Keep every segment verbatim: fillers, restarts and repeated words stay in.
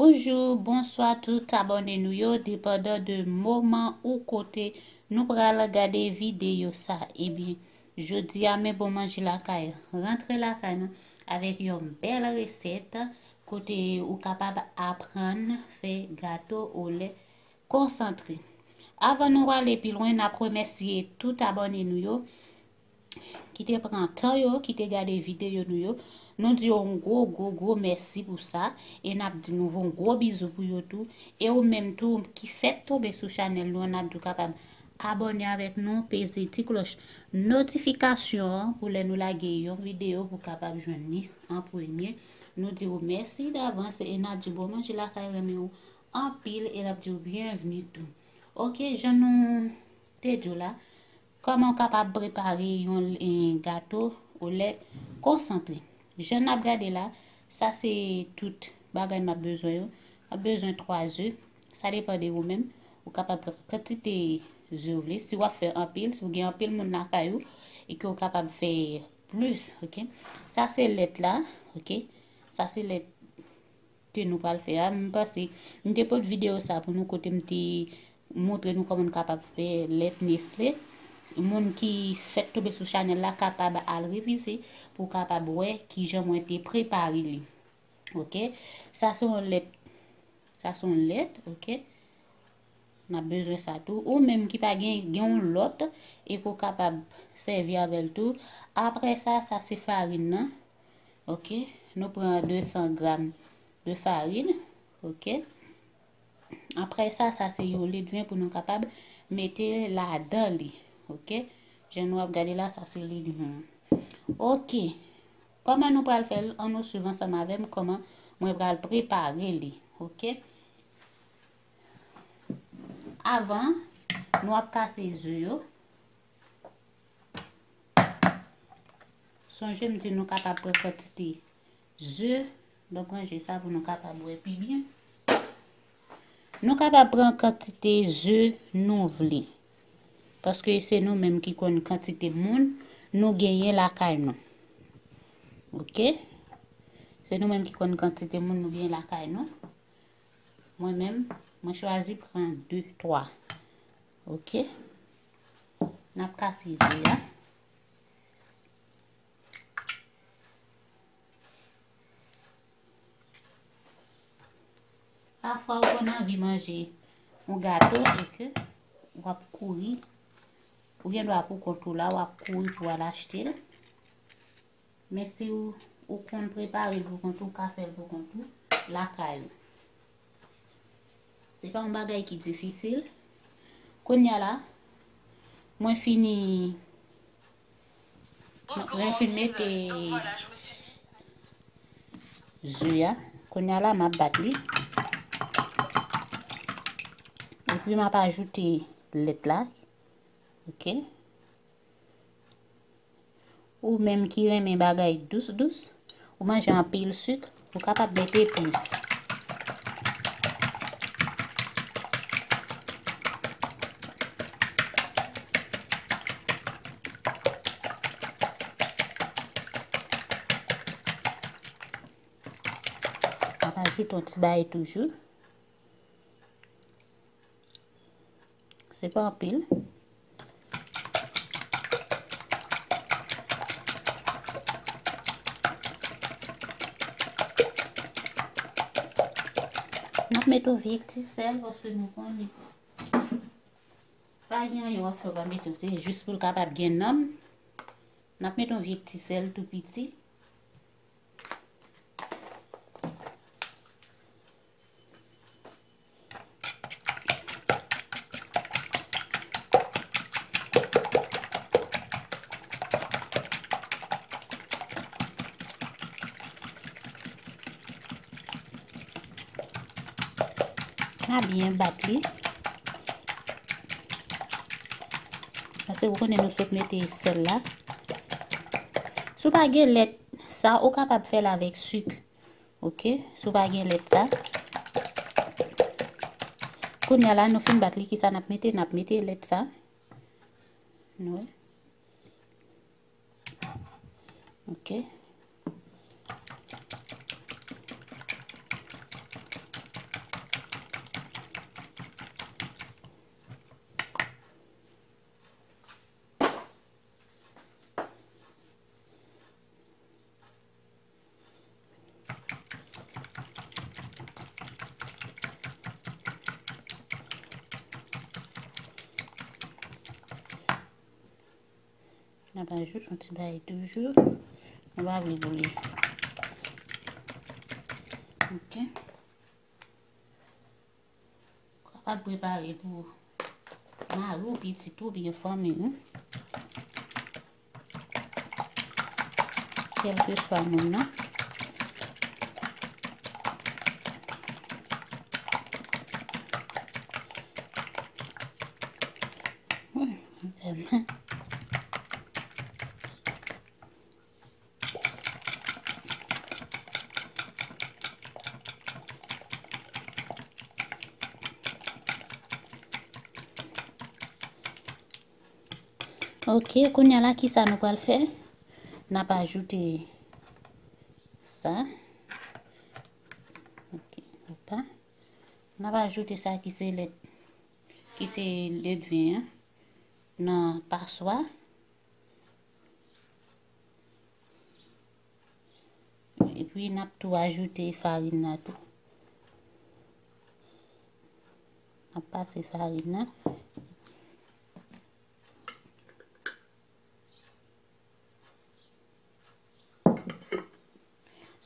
Bonjou, bonswa tout abòne nou yo, depandan de moman ou kote nou pral gade videyo sa. Ebyen, jodi a men bon manje lakay. Rantre lakay nou avèk yon bèl resèt kote ou kapab aprann fè gato olè konsantre. Avan nou ale pi lwen, n ap remèsye tout abòne nou yo ki te pran tan yo, ki te gade videyo nou yo. Nou di yo yon gwo, gwo, gwo mèsi pou sa. E n ap di nou yon gwo bizou pou yo tou. E ou menm tou ki fèk tonbe sou chanèl nou an, n ap di w kapab abòne avèk nou, peze ti klòch notifikasyon an pou lè nou lage yon videyo pou w kapab jwenn li an premye. Nou di w mèsi davans e n ap di w bon manje lakay renmen w anpil e n ap di w byenvni tou. Oke, jan nou te di w la, kòman w kapab prepare yon, eh, gato olè konsantre. Jan n ap gade la, sa se tout bagay m ap bezwen yo. M ap bezwen twa ze. Sa depann de ou menm. Ou kapab pran kantite ze w vle. Si w ap fè anpil, si w gen anpil moun lakay ou, e ke w kapab fè plis, oke? Sa se lèt la, oke? Sa se lèt ke nou pral fè a. M panse, m te pote videyo sa pou nou kote m te montre nou kòman nou kapab fè lèt Nestlé. Moun ki fèk tonbe sou chanèl la kapab al revize pou w kapab wè kijan mwen te prepare li. Oke? Sa se yon lèt. Sa se yon lèt, oke? N ap bezwen sa tou. Ou menm ki pa gen, gen yon lòt e ke w kapab sèvi avè l tou. Apre sa, sa se farin nan. Oke? Nou pran de san gram de farin. Oke? Apre sa, sa se yon ledven pou nou kapab mete ladan li. Oke? Jan nou ap gade la, sa se ledven an. Oke. Kòman nou pral fè l? Ann nou swiv ansanm avè m kòman mwen pral prepare li. Oke? Avan, nou ap kase ze yo. Sonje m di nou kapab pran kantite ze, donk ranje sa pou nou kapab wè pi byen. Nou kapab pran kantite ze nou vle. Paske se nou menm ki konn kantite moun nou genyen lakay nou. Oke? Se nou menm ki konn kantite moun nou genyen lakay nou. Mwen menm, mwen chwazi pran de, twa. Oke? N ap kase ze a. Pafwa, ou konn anvi manje yon gato e ke w ap kouri, ou gen dwa pou kont ou la, w ap kouri pou w al achte l. Men si w, ou konn prepare l pou kont ou, w ka fè l pou kont ou lakay ou. Se pa yon bagay ki difisil. Kounye a la, mwen fini, mwen fin mete ze a. Kounye a la, m ap bat li. Epi m ap ajoute lèt la. Oke. Ou menm ki renmen bagay dous dous, ou manje anpil sik, ou kapab mete plis. M ap ajoute yon ti bagay toujou. Se pa anpil. N ap mete yon vye ti sèl, paske nou konnen pa gen anyen w ap fè, w pa mete, se jis pou l kapab gen nanm. N ap mete yon vye ti sèl tou piti. N a byen bat li. Paske ou konnen nou sot mete sèl la. Si w pa gen lèt sa, ou kapab fè l avèk sik. Oke, si w pa gen lèt sa. Kounye a la, nou fin bat li, kisa n ap mete? N ap mete lèt sa. Nou wè? Oke. N ap ajoute yon ti bagay toujou. Nou pa vle boule. Ok. Ou kapab prepare pou mari w, pitit ou, oubyen fanmi w. Kèlkeswa moun nan. Hmm, vrèman. Ok, kounye a la, kisa nou pral fè? N ap ajoute sa. Ok, opa. N ap ajoute sa ki se lèt, ki se ledven an nan paswa. Epi n ap tou ajoute farin nan tou. N ap pase farin nan.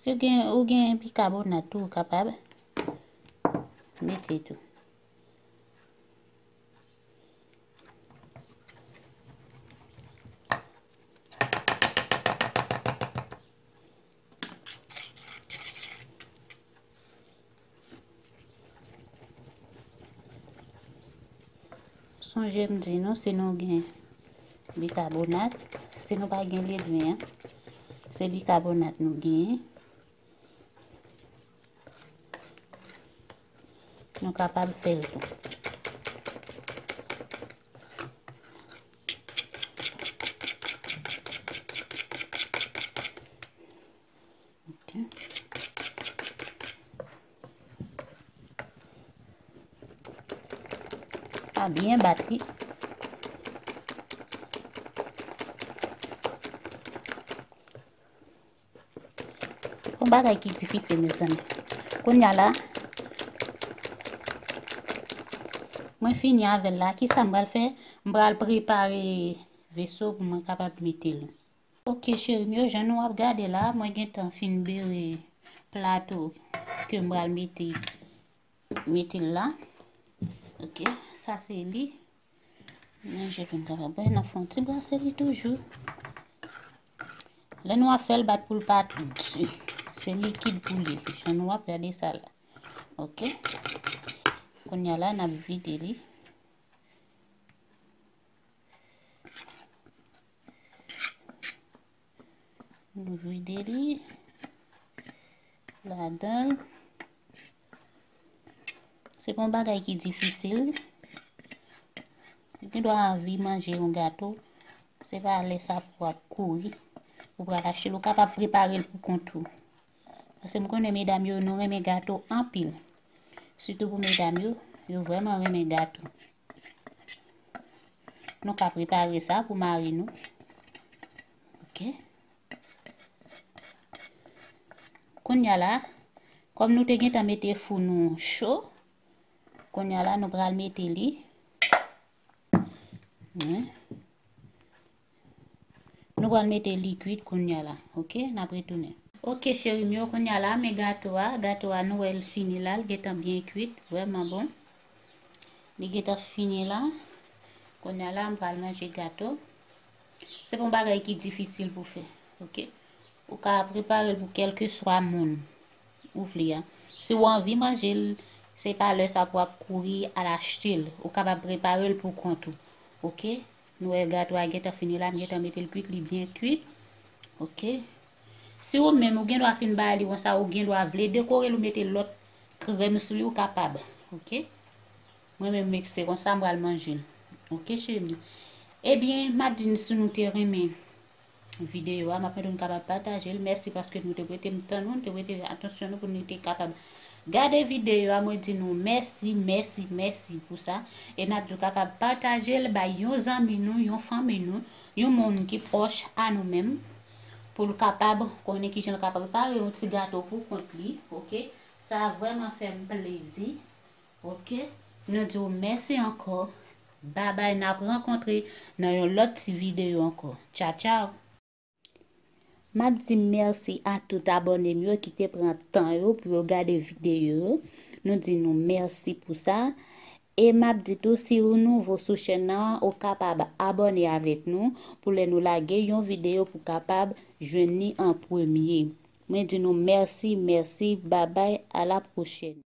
Si w gen, ou gen bikabonat tou, ou kapab mete tou. Sonje m di nou, si nou gen bikabonat, si nou pa gen ledven an, se bikabonat nou genyen. Nou kapab fè l tou. Ok. A byen bat li. Yon bagay ki difisil, mezanmi. Kounye a la, mwen fini avè l la. Kisa m pral fè? M pral prepare veso pou mwen kapab mete l. Ok, cheri m yo, jan nou ap gade la, mwen gentan fin bere plato ke m pral mete, mete l la. Ok, sa se li. Manje pou n kapab bwè, n ap fè yon ti brase li toujou. Lè nou ap fè l, bat pou l pa di. Se likid pou l ye. Jan nou ap gade sa la. Ok. Kounye a la, n ap vide li. Nou vide li ladan l. Se pa yon bagay ki difisil. Ou gen dwa anvi manje yon gato. Se pa lè sa pou w ap kouri pou pral achte l. Ou kapab prepare l pou kont ou. Paske m konnen medam yo, nou renmen gato anpil. Sitou pou medam yo, yo vrèman renmen gato. Nou ka prepare sa pou mari nou. Ok. Kounye a la, kòm nou te gentan mete fou nou cho, kounye a la, nou pral mete li. Wi. Nou pral mete li kwit kounye a la. Ok, n ap retounen. Ok, cheri m yo, kounye a la, men gato a. Gato a, nou wè l fini la, l gentan byen kwit, vrèman bon. Li gentan fini la. Kounye a la, m pral manje gato. Se pa yon bagay ki difisil pou fè, ok? Ou ka prepare l pou kèlkeswa moun ou vle a. Si w anvi manje l, se pa lè sa pou w ap kouri al achte l. Ou kapab prepare l pou kont ou, ok? Nou wè gato a gentan fini la, m gentan mete l kwit, li byen kwit, ok? Si ou menm, ou gen dwa fin bay li konsa, ou gen dwa vle dekore l, ou mete lòt krèm sou li, ou kapab, ok? Mwen menm, m se konsa m pral manje l. Ok, cheri m yo. Ebyen, m ap di n si nou te renmen videyo a, m ap mande nou kapab pataje l. Mèsi paske nou te prete m tan nou, nou te prete atansyon nou pou nou te kapab gade videyo a. Mwen di nou mèsi, mèsi, mèsi pou sa. E n ap di w kapab pataje l bay yon zanmi nou, yon fanmi nou, yon moun ki pwòch a nou menm, pou l kapab konnen kijan l ka prepare yon ti gato pou kont li, ok? Sa vrèman fè m plezi. Ok? Nou di w mèsi ankò. Babay, n ap rankontre nan yon lòt ti videyo ankò. Tchaw, tchaw! M ap di mèsi a tout abòne m yo ki te pran tan yo pou yo gade videyo yo. Nou di nou mèsi pou sa. E m ap di tou, si ou nouvo sou chèn nan, ou kapab abòne avèk nou pou lè nou lage yon videyo pou kapab jwenn li an premye. Mwen di nou mèsi, mèsi, babay, a la pwochèn.